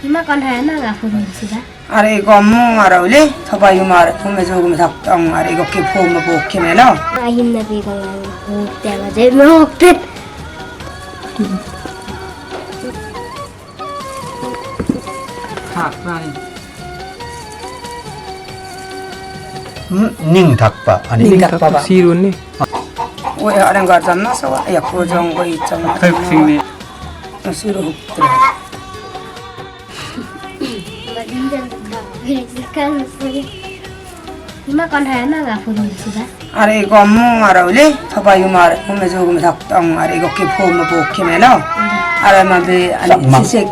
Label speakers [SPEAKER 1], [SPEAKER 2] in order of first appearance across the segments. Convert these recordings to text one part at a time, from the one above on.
[SPEAKER 1] Ima kon hana nga phun sida.
[SPEAKER 2] Are igo mo araule thaba yumar thume jogum thaptang are igo ke phom bo khemelo.
[SPEAKER 1] Ahin na bi kon hukte ga je mo hukte.
[SPEAKER 2] Thak rai.
[SPEAKER 3] 닝 닭바 아니
[SPEAKER 2] 닝 닭바.
[SPEAKER 4] 시루네.
[SPEAKER 2] Oi arang ga janna sawa ya ko jong go ichang.
[SPEAKER 4] 탁싱네.
[SPEAKER 2] Siru hukte.
[SPEAKER 1] Ima kon hana nga phun sida.
[SPEAKER 2] Are igo mo araule thaba yumar thume jogum thaptang are igo ke phom bo khemelo. Are ma be ani sisek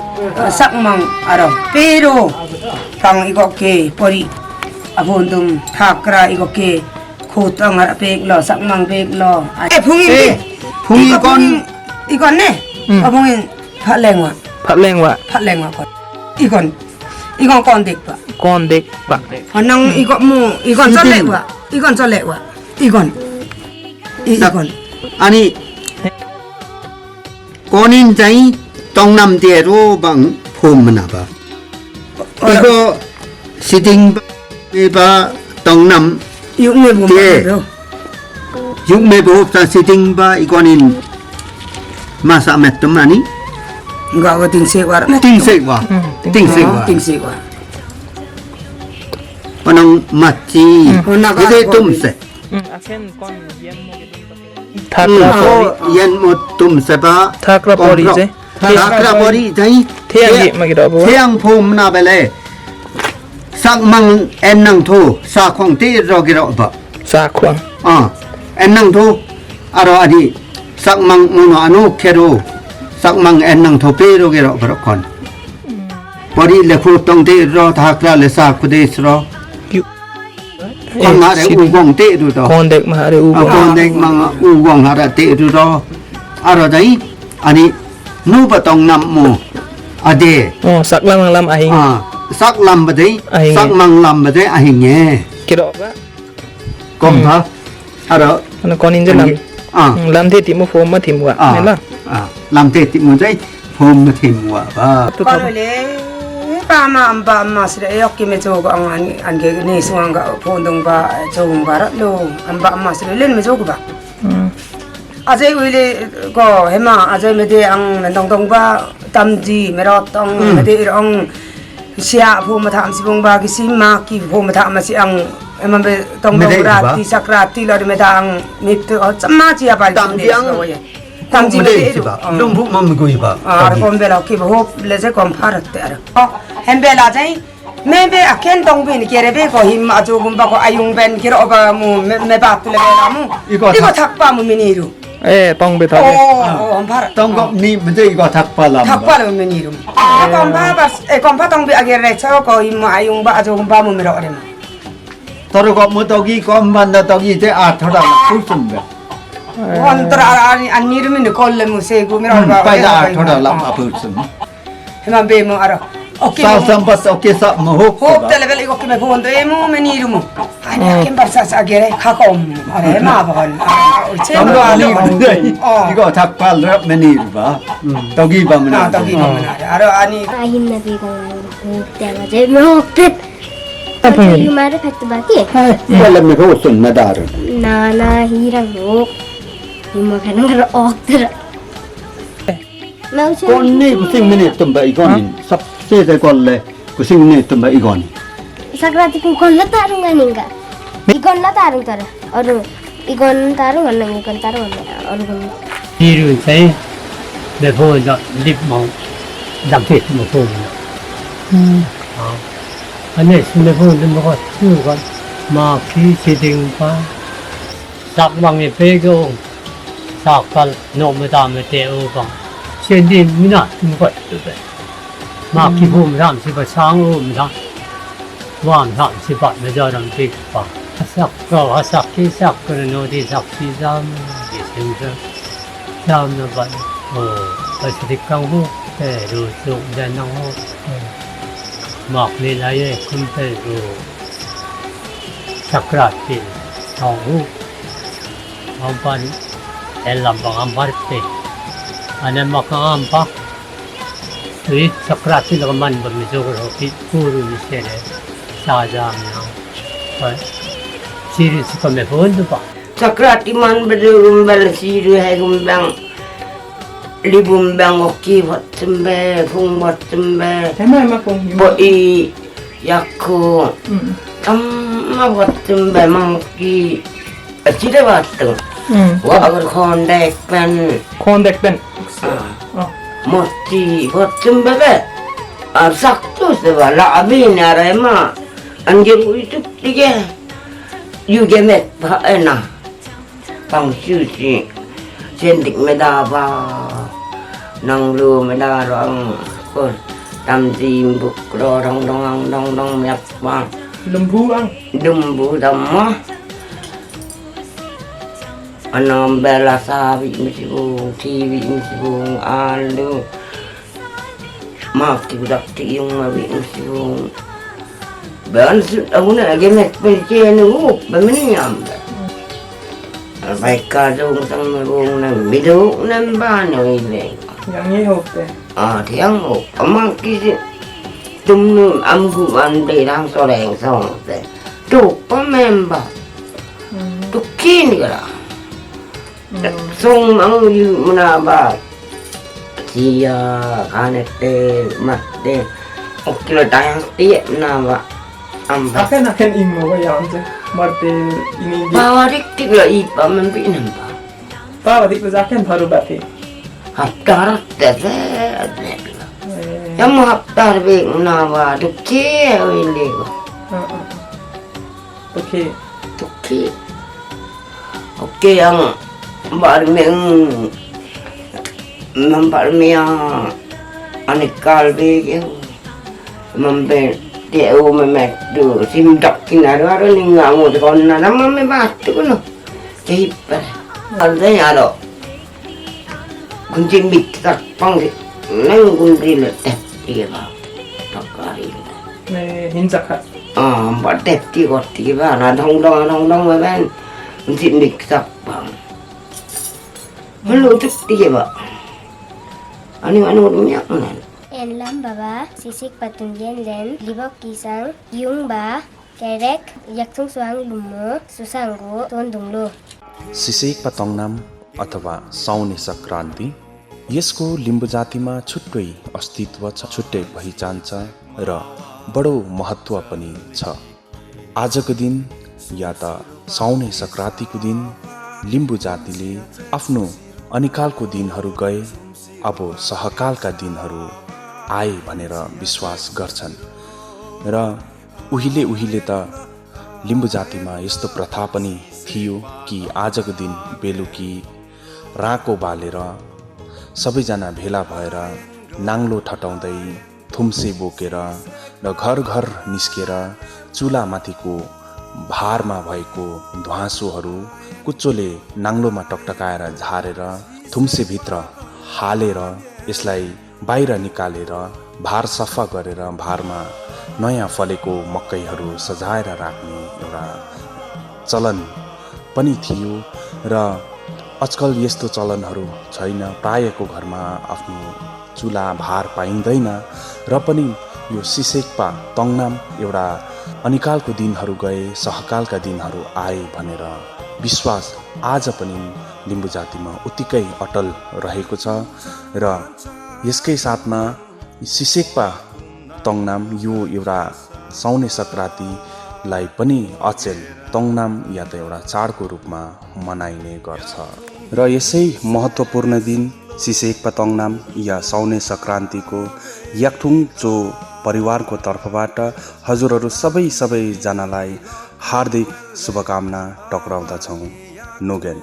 [SPEAKER 2] sakmang aro pero tang igo ke pori abondum thakra igo ke khotang ara pek lo sakmang pek lo. Phungin
[SPEAKER 3] 풍이 건
[SPEAKER 2] 이건 네. phungin phalengwa
[SPEAKER 4] 팥랭와
[SPEAKER 2] kon. 이건 건덱바.
[SPEAKER 4] 꼰덱 박.
[SPEAKER 2] Anang igo mo igon cholekwa. 이건 cholekwa. 이건
[SPEAKER 3] 아니 권인 자이 동남대로 방 폼나봐 이거 시딩 바 동남
[SPEAKER 2] 육내 보면
[SPEAKER 3] 예.
[SPEAKER 2] 돼요.
[SPEAKER 3] 육매보흡사 시딩바 이거는 마사메뜸 아니
[SPEAKER 2] Enggak tingsekwa.
[SPEAKER 3] 띵색와 띵색와
[SPEAKER 2] tingsekwa.
[SPEAKER 3] 원앙 맞지
[SPEAKER 2] 나가
[SPEAKER 3] 이제
[SPEAKER 2] 거기.
[SPEAKER 3] 뜸세
[SPEAKER 4] 아켄 꼰 옌모 탁라 버리.
[SPEAKER 3] 옌못 뜸세바
[SPEAKER 4] 탁라 버리제.
[SPEAKER 3] 탁라 버리 자이
[SPEAKER 4] 태양이 막이라 보.
[SPEAKER 3] 태양 폼나 벨레 삭망 엔낭토 사콩티 로기로 바
[SPEAKER 4] 사광.
[SPEAKER 3] 엔낭토 아로 아디 삭망 무노 아노 케로 삭망 엔낭토 페로기로 버kon 버리 레쿠 똥데 로 다크라 레사 쿠데스로
[SPEAKER 4] 유.
[SPEAKER 3] 콘나레 우공데 루도
[SPEAKER 4] 꼰덱 마하레 우고.
[SPEAKER 3] 아콘데 망 우공 하라데 루도 아로 자이 아니 누바 똥남모 아데
[SPEAKER 4] 삭랑랑 아잉.
[SPEAKER 3] sak lam bade
[SPEAKER 4] Ahing.
[SPEAKER 3] sak mang lam bade ahingye
[SPEAKER 4] 키로가.
[SPEAKER 3] komha aro
[SPEAKER 4] 나 꼰인제 람. 람테 티모 폼마 팀와. 메라.
[SPEAKER 3] lam te ti mo dai phom thim wa ba
[SPEAKER 2] Parole pama amba sira yok me jogo an ge ne suanga pondong ba jogo bara lo amba sira len me jogo ba. Ajay wile ko hema ajay me de ang mendong ba tamji merotong me de ang siya phom tham sibong ba ki sima ki phom tham ma si ang emambe tong rati sakrati lo me dang mit chamma chi apa tamji me de
[SPEAKER 3] ba dum bu mam go ba
[SPEAKER 2] kombe ki ho leze kom pharat te ara hembe la jai mebe aken tong bin kerebe ko him aju gum ba ko ayung ben kiro ba mu me ba tu le la mu
[SPEAKER 3] Iko
[SPEAKER 2] thakpa mu miniru
[SPEAKER 4] 에 뻥베 타베.
[SPEAKER 2] pharat
[SPEAKER 3] tong go ni bade igo thakpa lam
[SPEAKER 2] thakpa lo miniru kom pha tong bi agere cha ko him ayung ba aju gum ba mu miro re
[SPEAKER 3] toro go mo togi kom banda togi te a thoda kusum be
[SPEAKER 2] Antara an niru min kolle mu se gu miro ba
[SPEAKER 3] paida a thoda lam a pusum
[SPEAKER 2] hema be mu ara okay
[SPEAKER 3] sa sampas okay sa mo hok
[SPEAKER 2] Hope level iko kime phone to emo meniru mo. Ani akin barsa sa agere khakom. Are ma bon.
[SPEAKER 3] tambo ali igo thakpa rap meni ba togi ba mana
[SPEAKER 2] Na togi mana. Aro ani
[SPEAKER 1] Ahin na bi kon hukte ga je mo hukte. Tapi yumar phat bati.
[SPEAKER 3] wala me ko sun na dar
[SPEAKER 1] Nana hirang huk. Ima kan ngar okter. Mau
[SPEAKER 3] kon ni kusing meni tumba igon sap se de kolle kusing ni tumba igon
[SPEAKER 1] Sakrati ko kon la tarung aninga. Ikon la tarung tara. Aru ikon tarung anang ikon tarung aru kon.
[SPEAKER 5] Hiru sai để thôi là lip màu giảm thịt một thôi anh này xin để thôi đừng có chưa con mà khi chỉ định qua sạc bằng cái phê cơ sạc con nộp mới làm mới tệ ô bằng trên đi mới nát không vậy được vậy mà khi hôm làm thì phải sáng hôm làm晚上是把那叫人这个吧，上高上去上个人弄的上去上也行着，上那把而且的干部在路中在那后，马里来也跟在路，萨克拉的，上路，安排在南方安排的，安那马康安排， 이 사크라티가 만번 미적으로 비구를 세례 사자면 지리스가 몇 번도 봐.
[SPEAKER 2] Sakratiman berumbal siru hai gumbang libumbang oki wat sembe phung wat sembe
[SPEAKER 4] 해마해마 공
[SPEAKER 2] boi yakku amma wat sembe mangki chide wattu wa agar khondek pen
[SPEAKER 4] 콘덱벤
[SPEAKER 2] moti wat sembe be saktu se wala abin arema anjir itu tige yuge met ba ena bằng sư chị trên đỉnh mê đa và năng lưu mê đa rồi con làm gì bực rồi đông mẹp và
[SPEAKER 4] lumbuang
[SPEAKER 2] đùm bù đầm á anh em bé là sa bị mất buồn thi bị mất buồn ăn lưu mà kiểu đặc tiếng mà bị mất buồn bé ăn sự đâu này cái mệt bên kia nữa bé mới nhầm Baika dong sang mabung nang bidu nang ba noi le.
[SPEAKER 4] 양이 없대
[SPEAKER 2] Thiang một amang ki tum nu am gu an de dang so leng song te. Tu pa member. Tu kin gara. Song mang yu mana ba. Sia kanete matte. Okilo dang tie na ba. Am ba.
[SPEAKER 4] 아켄 임모가 양제 마르테 이니
[SPEAKER 2] Bawa dik tik la ipa man bi nam ba.
[SPEAKER 4] 바바디 아켄 바로 바티
[SPEAKER 2] Haftar te ve. Yang haftar be na ba tu ke wili ba.
[SPEAKER 4] 오케이
[SPEAKER 2] Tuki. Oke yang barmeng membarmea anikal be membe dia memet tu simdak kina ada ni ngamu tu kon na nama me bat tu no. Cepat. Ada ya lo. Kunjing bit tak pang nang kunjing le teh dia ba. Takari.
[SPEAKER 4] 네 흰자카
[SPEAKER 2] Bắt đẹp thì gọt thì bà là thông đông với bên thịt mịch sặc bằng nó lôi thức đi bà anh một nhắc này
[SPEAKER 1] En lam baba sisik patungyen len libok kisang yung ba kerek yaktung suang lumo susango tondunglo
[SPEAKER 6] सिसेक पतंगनाम अथवा साउने संक्रान्ति यसको लिम्बू जातिमा छुट्टै अस्तित्व छ, छुट्टै पहिचान छ र बडो महत्त्व पनि छ। आजको दिन या त साउने संक्रान्तिको दिन लिम्बू जातिले आफ्नो अनिकालको दिनहरू गए, अब सहकालका दिनहरू आए भनेर विश्वास गर्छन् र उहिले त लिम्बू जातिमा यस्तो प्रथा पनि थियो कि आजको दिन बेलुकी राको बालेर सबैजना भेला भएर नाङ्लो ठटाउँदै थुम्से बोकेर र घर घर निस्केर चुलामाथिको भारमा भएको ध्वाँसोहरू कुच्चोले नाङ्लोमा टकटकाएर झारेर थुम्सेभित्र हालेर यसलाई बाहिर निकालेर भार सफा गरेर भारमा नयाँ फलेको मकैहरू सजाएर राख्ने एउटा चलन पनि थियो र आजकल यस्तो चलनहरू छैन। प्रायको घरमा आफ्नो चुला भार पाइँदैन र पनि यो सिसेक्पा तङनाम एउटा अनिकालको दिनहरू गए, सहकालका दिनहरू आए भनेर विश्वास आज पनि लिम्बू जातिमा उत्तिकै अटल रहेको छ र यसकै साथमा सिसेक्पा तङनाम यो एउटा साउने संक्रान्तिलाई पनि अचेल तङनाम या त एउटा चाडको रूपमा मनाइने गर्छ र यसै महत्त्वपूर्ण दिन सिसेक्पा तङनाम या साउने संक्रान्तिको याक्थुङ चो परिवारको तर्फबाट हजुरहरू सबैजनालाई हार्दिक शुभकामना टक्राउँदछौँ। नोगेन